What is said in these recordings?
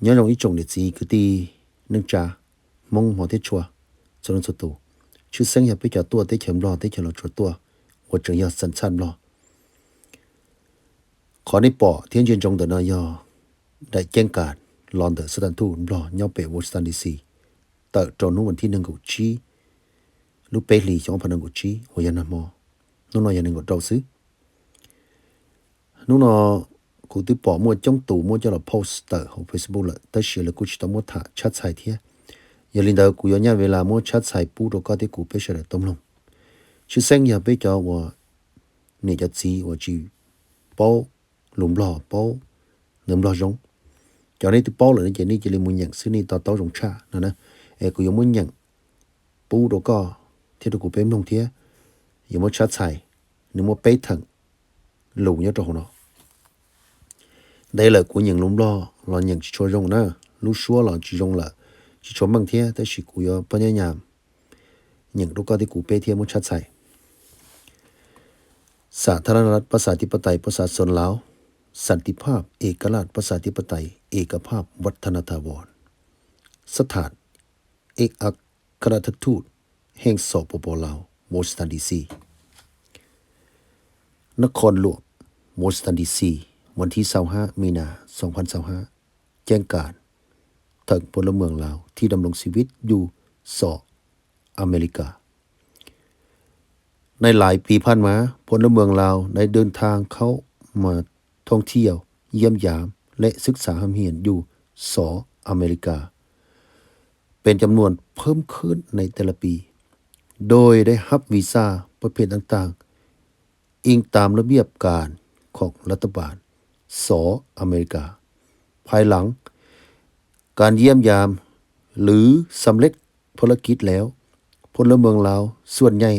Nyob zoo ib tsoom niam txiv kwv tij neej tsa, Hmoob hmov thiab tshua, txhua leej txhua tus. Tshwj xeeb yog peb cov tuaj teb chaws Nplog teb chaws Los Tsuas tuaj uas tseem yog xas txhaj Nplog. Qhov nej pom thiab ntsia ntsoov ntawm no yog daim ceeb kas los ntawm xab tas thuj Nplog nyob pem Washington D C tawm rau hnub vas thib nees nkaum tsib lub peb hlis xyoo ob phav nees nkaum tsib uas yog nag hmo. Hnub no yog nees nkaum rau xwb. Hnub no kuv twb pom muaj coob tus muab coj los post tawm hauv Facebook lawm, tab sis lawv kuj tsis tau muab tham tshab txhais thiab. Yog li ntawd kuv yuav nyaj ves las muab tshab txhais pub rau koj thiab kuv peb sawv daws tau mloog. Tshwj xeeb yog peb cov uas niam cov txiv uas tsis paub lus Nplog, paub nws Nplog zoo, cov nej twb paub lawm ne ces nej cia li mus nyeem xwb, nej to taub zoo tshaj no na. Es kuv yuav muab nyeem pub rau koj thiab rau kuv peb mloog thiab yuav muab tshab txhais, nws muaj peb theem lus nyob rau hauv no. Ntev lawm kuv nyeem lus Nplog los nyeem tsis tshua zoo na, lub suab los tsis zoo lawm, tsis tshua meej thiab, tab sis kuv yuav pab nyob nyam nyeem rau koj thiab kuv peb thiab muab tshab txhais. สาธารณรัฐประชาธิปไตยประชาชนลาว สันติภาพ เอกราช ประชาธิปไตย เอกภาพ วัฒนถาวร สถานเอกอัครราชทูตแห่ง สปป ลาว วอชิงตัน ดีซี นครหลวง วอชิงตัน ดีซี วันที่ยี่สิบห้า มีนา สองพันยี่สิบห้า แจ้งการ ถึงพลเมืองลาวที่ดำรงชีวิตอยู่สหรัฐอเมริกา ในหลายปีผ่านมา พลเมืองลาวได้เดินทางเข้ามาท่องเที่ยว เยี่ยมยาม และศึกษาร่ำเรียนอยู่สหรัฐอเมริกา เป็นจำนวนเพิ่มขึ้นในแต่ละปี โดยได้รับวีซ่าประเภทต่างๆ อิงตามระเบียบการของรัฐบาลสหรัฐอเมริกา ภายหลังการเยี่ยมยามหรือสำเร็จภารกิจแล้ว พลเมืองลาวส่วนใหญ่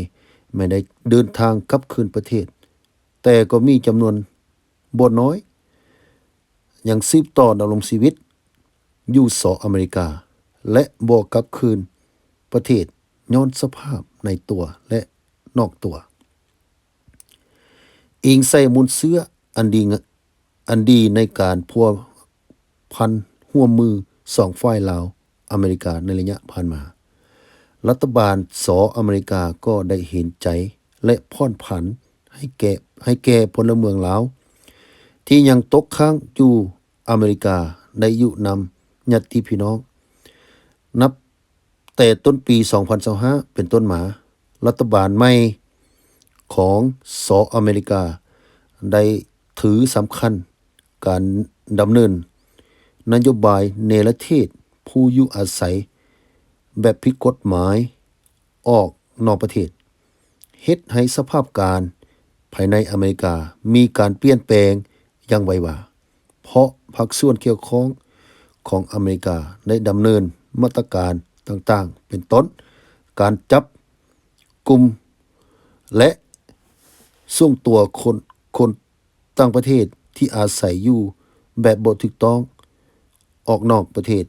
ไม่ได้เดินทางกลับคืนประเทศ แต่ก็มีจำนวนบ่น้อย ยังสืบต่อดำรงชีวิตอยู่สหรัฐอเมริกา และบ่กลับคืนประเทศ ย้อนสภาพในตัวและนอกตัว อิงใส่มูลเชื้ออันดี อันดีในการพัวพันร่วมมือสองฝ่ายลาว-อเมริกาในระยะผ่านมา รัฐบาลสหรัฐอเมริกาก็ได้เห็นใจและผ่อนผันให้แก่ ให้แก่พลเมืองลาว ที่ยังตกค้างอยู่อเมริกา ได้อยู่นำญาติพี่น้อง นับแต่ต้นปี สองพันยี่สิบห้า เป็นต้นมา รัฐบาลใหม่ของสหรัฐอเมริกา ได้ถือสำคัญการดำเนินนโยบายเนรเทศผู้อยู่อาศัยแบบผิดกฎหมายออกนอกประเทศ เฮ็ดให้สภาพการณ์ภายในอเมริกามีการเปลี่ยนแปลงอย่างไววา เพราะภาคส่วนเกี่ยวข้องของอเมริกาได้ดำเนินมาตรการต่างๆ เป็นต้น การจับกุม และส่งตัวคน คนต่างประเทศที่อาศัยอยู่แบบบ่ถูกต้องออกนอกประเทศ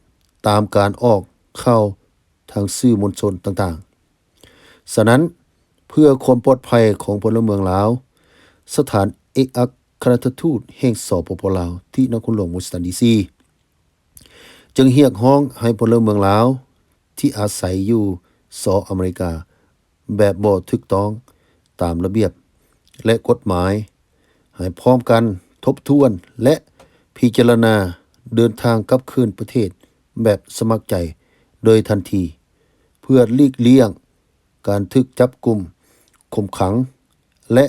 ตามการออกข่าวทางสื่อมวลชนต่างๆ ฉะนั้น เพื่อความปลอดภัยของพลเมืองลาว สถานเอกอัครราชทูตแห่ง สปป ลาว ที่นครหลวงวอชิงตัน ดีซี จึงเรียกร้องให้พลเมืองลาวที่อาศัยอยู่สหรัฐอเมริกาแบบบ่ถูกต้องตามระเบียบและกฎหมาย ให้พร้อมกันทบทวนและพิจารณาเดินทางกลับคืนประเทศแบบสมัครใจโดยทันที เพื่อหลีกเลี่ยงการถูกจับกุม คุมขัง และ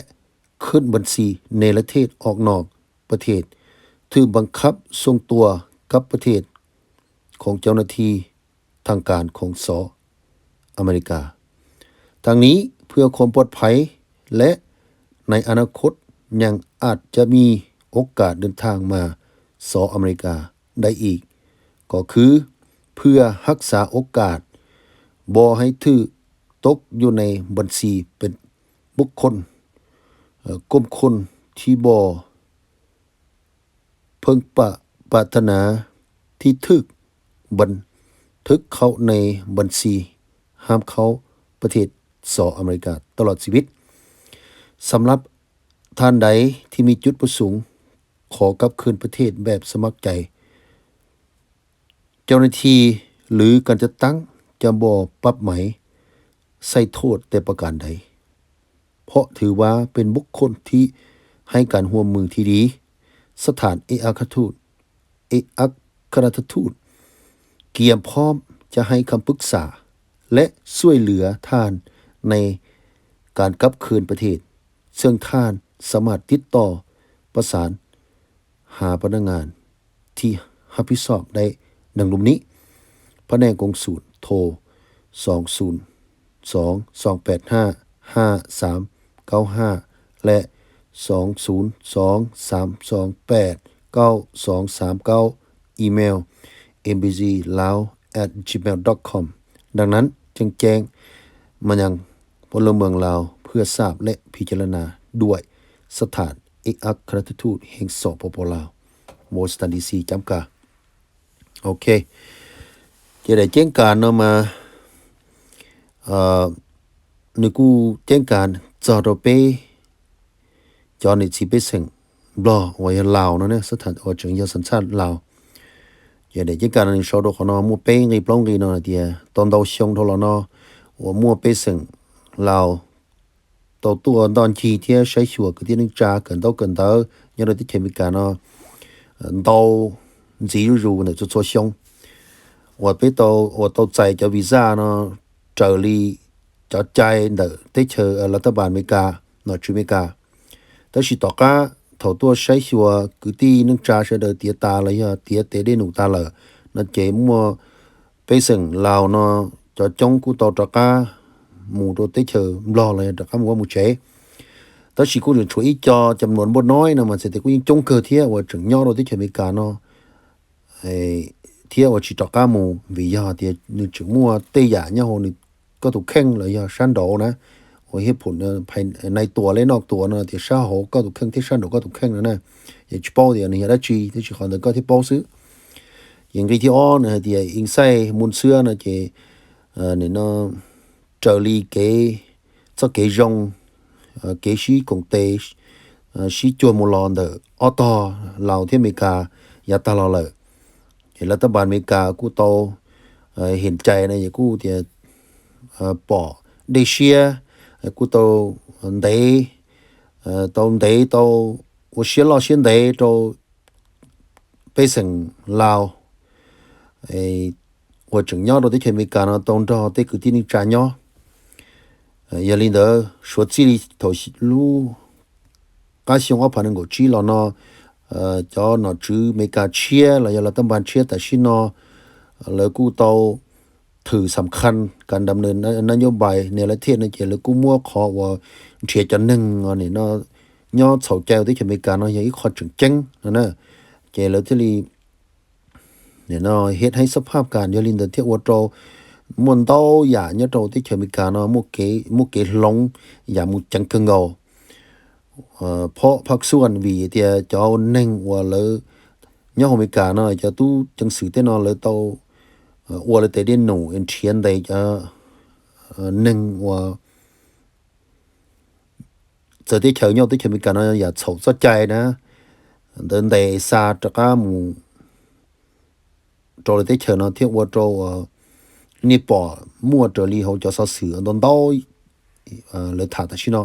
ขึ้นบัญชีเนรเทศออกนอกประเทศ ถูกบังคับส่งตัวกลับประเทศของเจ้าหน้าที่ทางการของสหรัฐอเมริกา ทั้งนี้เพื่อความปลอดภัย และในอนาคตยังอาจจะมีโอกาสเดินทางมาสหรัฐอเมริกาได้อีก ก็คือเพื่อรักษาโอกาสบ่ให้ถูกตกอยู่ในบัญชีเป็นบุคคล เอ่อ กลุ่มคนที่บ่ เพิ่งปะ ปรารถนาที่ถูกบันทึกเข้าในบัญชีห้ามเข้าประเทศสหรัฐอเมริกาตลอดชีวิต สำหรับท่านใดที่มีจุดประสงค์ขอกลับคืนประเทศแบบสมัครใจ เจ้าหน้าที่ หรือการจัดตั้งจะบ่ปรับไหม ใส่โทษแต่ประการใด เพราะถือว่าเป็นบุคคลที่ให้การร่วมมือที่ดี สถานเอกอัครราชทูต เอกอัครราชทูต เตรียมพร้อมจะให้คำปรึกษา และช่วยเหลือท่านในการกลับคืนประเทศ ซึ่งท่านสามารถติดต่อประสานหาพนักงานที่รับผิดชอบได้ดังลุ่มนี้ พนักงานกงสุลโทร สองศูนย์สอง สองแปดห้า ห้าสามเก้าห้า และ สองศูนย์สอง สามสองแปด เก้าสองสามเก้า อีเมล เอ็มบีซีลาว แอทจีเมลดอทคอม ดังนั้นจึงแจ้งมายังพลเมืองลาวเพื่อทราบและพิจารณาด้วย สถานเอกอัครราชทูตแห่งสปปลาว วอชิงตันดีซี จำกัด Ok. Ces daim ceeb kas no mas nws kuj ceeb kas txog rau peb cov niam txiv pej xeem Nplog uas yog Laus no ne, xab thas uas tseem yog xab thas Laus. Ces daim ceeb kas no nws sau rau qhov no muaj peb nqe plaub nqe no hais tias tau ntau xyoo dhau los no uas muaj pej xeem Laus tau tuaj ntoj ncig thiab saib xyuas kwv tij neej tsa kawm ntaub kawm ntawv nyob rau teb chaws Amelikas no ntau ntxiv zuj zus ntawm txhua txhua xyoo uas peb tau, uas tau txais cov visa no raws li cov cai ntawm teb chaws lav thaj npas Amelikas, nom tswv Amelikas. Tab sis tom qab thaum tuaj saib xyuas kwv tij neej tsa sawv daws tiav tas los yog tiav tes dej num tas lawm no ces muaj pej xeem Laus no cov coob kuj tau rov qab mus rau teb chaws Nplog los yog rov qab mus vaj mus tsev. Tab sis kuj tseem tshuav ib co cov mluas npauj noib no mas txhais tias kuj yeej coob kawg thiab uas tseem nyob rau teb chaws Amelikas no thiab uas tsis rov qab mus vim yog tias nws tseem muaj tej yam nyob hauv nws koj tus kheej los yog sab nraud na, uas hiab phum phais nais tuas lej noj tuas no tias sab hauv koj tus kheej thiab sab nraud koj tus kheej no na. Ces tsis paub tias nws yog dab tsi, tab sis qhov ntawd koj thiaj paub xwb. Ces nqe thib ob nws hais tias inxaij mun xwab no ces nim no raws li kev, txoj kev zoo, kev sib koom tes, sib cuag mus los ntawm ob tog Laus thiab Amelikas yav tag los lawm. Ces lav thaj npas Amelikas kuj tau hem cai no es kuj tias pom dej siab, kuj tau ntev, tau ntev tau ua siab loj siab ntev rau pej xeem Laus uas tseem nyob rau teb chaws Amelikas no tau nrog tej kwv tij neej tsa nyob. Yog li ntawd suav txij li thaum lub qab xyoo ob phav nees nkaum tsib los no, cov nom tswv Amelikas tshiab los yog lav thaj npas tshiab tam sim no lawv kuj tau thwm xam khaj kas dam nws nab nyob npais nias lawv thiaj no ces lawv kuj muab qhov uas nrhiav cov neeg no nyob txhaum cai teb chaws Amelikas no yog ib qho tseem ceeb no na. Ces lawv thiaj li no hiab heeb xab phaj kas, yog li ntawd thiaj ua rau muaj ntau yam nyob rau teb chaws Amelikas no muaj kev hloov yam mus ceev kawg nkaus. Phom phaj xuan vim tias cov neeg uas lawv nyob hauv Amelikas no cov tub ceev xwm tej no lawv tau ua lawv tes dej num nrhiav ntes cov neeg uas txawv teb chaws nyob teb chaws Amelikas no yam txhaum txoj cai na, ntawd ntes xa rov qab mus rau lawv teb chaws no thiaj ua rau nej pom muaj raws li hauv cov xov xwm ntau ntau lawv tham tam sim no.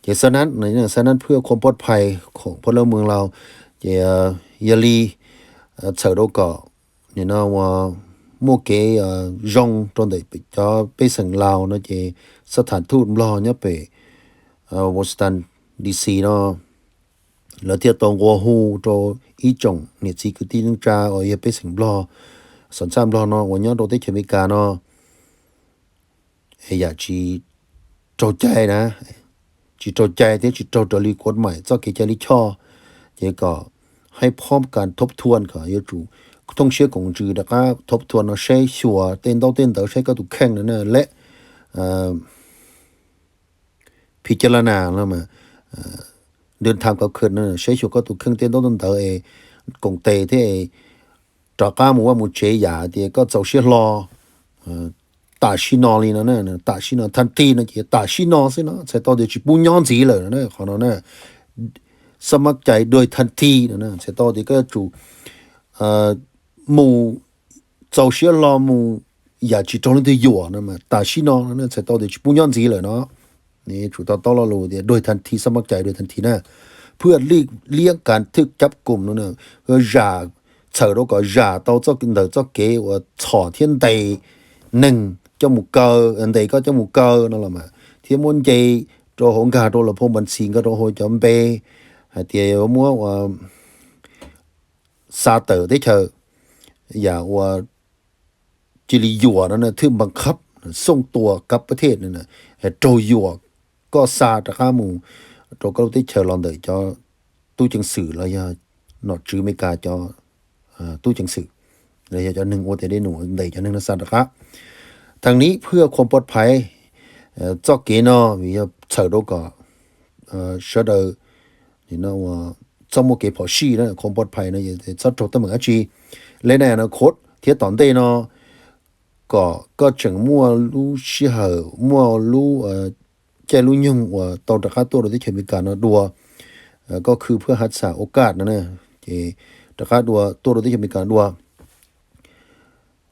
Ces xab nab, xab nab phwj khuam pov phais khoom phob lawv mws laus, ces yog li txhawm rau kom nim no uas muaj kev zoo rau ntawm cov pej xeem Laus no ces xab thas thuj Nplog nyob pem Washington D C no lawv thiaj tau nqua hu rau ib tsoom niam txiv kwv tij neej tsa uas yog pej xeem Nplog, xom txaj Nplog no uas nyob rau teb chaws Amelikas no yam tsis raug cai na, tsis raug cai thiab tsis raug raws li kuab maim txoj kev cai lij choj, ces kom hais phom kas thoob thuam kom yuav tsum thooj siab koom ntsws rov qab thoob thuam no saib xyuas tej ntaub tej ntawv saib koj tus kheej no na lej. Phiv ca la nas los mas dwm tham kom khwm no saib xyuas koj tus kheej tej ntaub tej ntawv es koom tes thiab rov qab mus vaj mus tsev yam tias koj txaus siab hlo tam sim no li no na, tam sim no thaj tij no ces tam sim no xwb no txhais tau tias tsis pub nyob ntxiv lawm no na, qhov no na xab mab cai dua thaj tij no na txhais tau tias koj yuav tsum mus txaus siab hlo mus yam tsis raug leej twg yuam no mas tam sim no no txhais tau tias tsis pub nyob ntxiv lawm no. Tsum to taub lo lus tias đuổi than thi, xab mab cai đuổi than thi na, phwj liab kav thwj cab koom no, zam, txhawm rau kom zam tau txoj ntawm txoj kev uas txhom thiab ntes neeg coj mus kaw, ntes koj coj mus kaw no los mas, thiab muab nce rau hauv, nkag rau lawv phau npas ntxhi, nkag rau hauv cov npe hais tias muab ua xa tawm teb chaws, yam uas cia li yuam no, thwj npas khab, xooj tua kab pab thej, raug yuam, koj xa rov qab mus rau koj lub teb chaws los ntawm cov tub ceev xwm los yog nom tswv Amelikas cov tub ceev xwm, los yog cov neeg ua tes dej num ntes cov neeg no xa rov qab. Thas niv phwj khuam pov phais txoj kev no vim yog txhawm rau kom sawv daws txhob muaj kev phom sij, khuam pov phais no txhob raug teeb meem dab tsi. Li na no khuv thiab tom ntej no kom koj tseem muaj lub sij hawm, muaj lub caij lub nyoog uas tau rov qab tuaj rau teb chaws Amelikas no dua. Koj khwv phwj hav txam ua kaj no ces rov qab dua tuaj rau teb chaws Amelikas dua.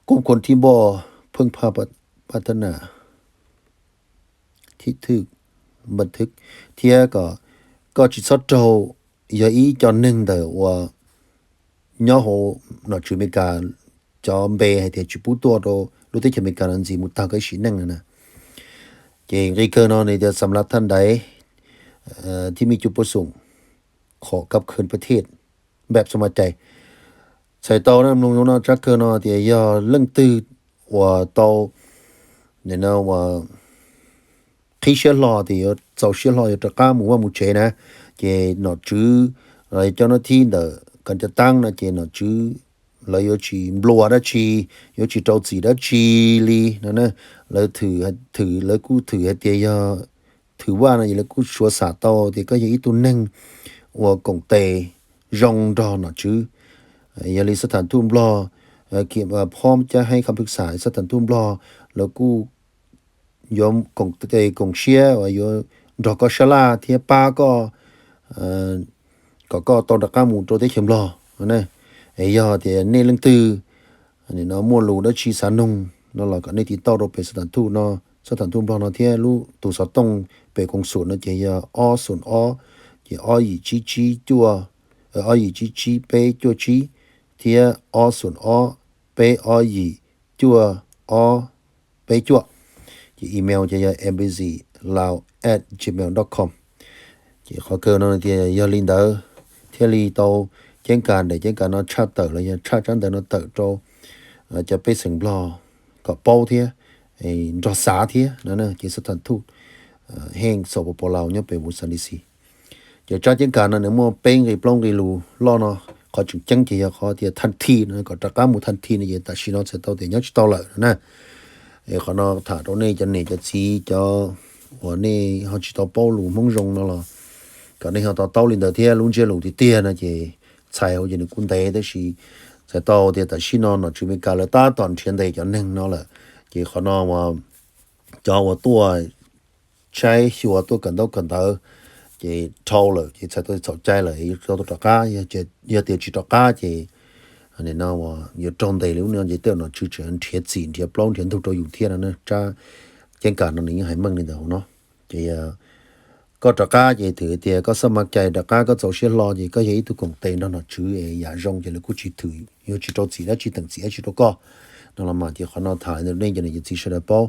Koj khwv thib npoj pheej phaj pab thab nam thib thwj npa thwj, thiab kom koj tsis txhob raug yog ib co neeg ntawm uas nyob hauv nom tswv Amelikas cov npe hais tias tsis pub tuaj rau lub teb chaws Amelikas no ntxiv mus tag koj ib sim neej no na. Ces nqi kawg no nws tias xam lav thaj daiv thiab mij cuj pab xoom khom kab khwv pab thej npam xo ma cai. Txhais tau na mloog zoo no tsab kawg no tias yog leej twg uas tau uas qhib siab hlo tias yuav txaus siab hlo yuav rov qab mus vaj mus tsev na, ces nom tswv los cov nab thib ntawm kas ca taab no ces nom tswv lawv yuav tsis nplua dab tsi, yuav tsis rau txim dab tsi li no. Lawv thwm, lawv kuj thwm hais tias yog thwm vaj no es lawv kuj suav xam tau tias koj yog ib tug neeg uas koom tes zoo nrog nom tswv. Yog li xab tham thuj Nplog, phom cab heeb kham phwj xam xab tham thuj Nplog, lawv kuj yuav koom tes koom siab uas yuav nrog koj sab laj thiab pab koj kom koj tau rov qab mus rau teb chaws Nplog. Es yog tias nej leej twg no muaj lus dab tsi xav noog no los kom nej tiv tauj rau pem xab tham thuj no, xab tham thuj Nplog no thiab lub tus xov tooj pem koom xum no ces yog ob xoom ob, ces ob yim tsib tsib cuaj, ob yim tsib tsib peb cuaj tsib, thiab ob xoom ob peb ob yim cuaj ob peb cuaj. Ces email ces yog mbclaos at gmail dot com. Ces qhov kawg no tias yog li ntawd thiaj li tau ceeb kas, daim ceeb kas no tshaj tawm los yog tshaj tsab ntawv no tawm rau cov pej xeem Nplog kom paub thiab nrog xav thiab no. Ces xab tham thuj heej xaus pos pos laus nyob pem Washington D C. Ces tsab ceeb kas no nws muaj peb nqe plaub nqe lus loj no. Qhov tseem ceeb ces yog qhov tias thaj thi no kom rov qab mus thaj thi no ces tam sim no txhais tau tias nyob tsis tau lawm no na. Es qhov no tham rau nej cov niam cov txiv cov uas nej ho tsis tau paub lus Hmoob zoo no los kom nej ho to taub li ntawd thiab. Lub ntsiab lus tiag tiag no ces txhais hauv ces nws kuj ntev tab sis txhais tau tias tam sim no nom tswv Amelikas lawv tab tom nrhiav ntes cov neeg no lawm. Ces qhov no cov uas tuaj tshaib xyuas tuaj kawm ntaub kawm ntawv ces dhau lawm ces txhais tau txhaum cai lawm yuav tau rov qab. Yog tias tsis rov qab ces no yuav raug ntes li ub no ces tej zaum nom tswv tseem nrhiav txim nrhiav plaub nrhiav ntug rau yus thiab no. Tsab ceeb kas no nws yeej hais meej li ntawd hauv no. Ces koj rov qab ces thwm tias koj xab ma cai rov qab koj txaus siab hlo ces koj yog ib tug koom tes nrog nom tswv es yam zoo ces lawv kuj tsis thwm, yuav tsis rau txim dab tsi, teem txim dab tsi rau koj no los mas. Ces qhov no tham li ntawd nej cov niam cov txiv sawv daws paub.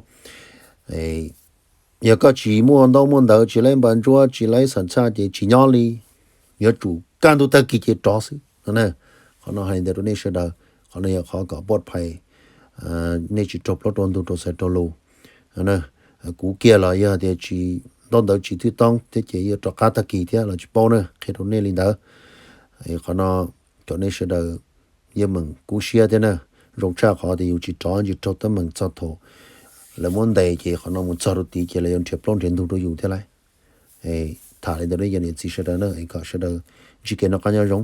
Yog koj tsis muaj ntaub muaj ntawv, tsis laib npas ntsuab, tsis laib xam txhaj ces tsis nyob li, yuav tsum kaj ntug tag kis ces rov xwb no. Qhov no hais li ntawd rau nej sawv daws, qhov no yog qhov kom pov phais nej tsis raug plaub raug ntug raug xaiv raug lus. Kuv kiag los yog tias tsis ntaub ntawv tsis thwj toob thiab ces yuav rov qab tag kis thiab los tsis paub na, qhia rau nej li ntawd. Qhov no kom nej sawv daws yeej meem kub siab thiab na. Zoo tshaj qhov tias yus tsis rov tsis raug teeb meem txog thaum lawv muab ntes ces qhov no mus txog rau tid ces lawv yuav nrhiav plaub nrhiav ntug rau yus thiab lauj. Tham li ntawd nej cov niam txiv sawv daws na, kom sawv daws ntsib kev noj qab nyob zoo.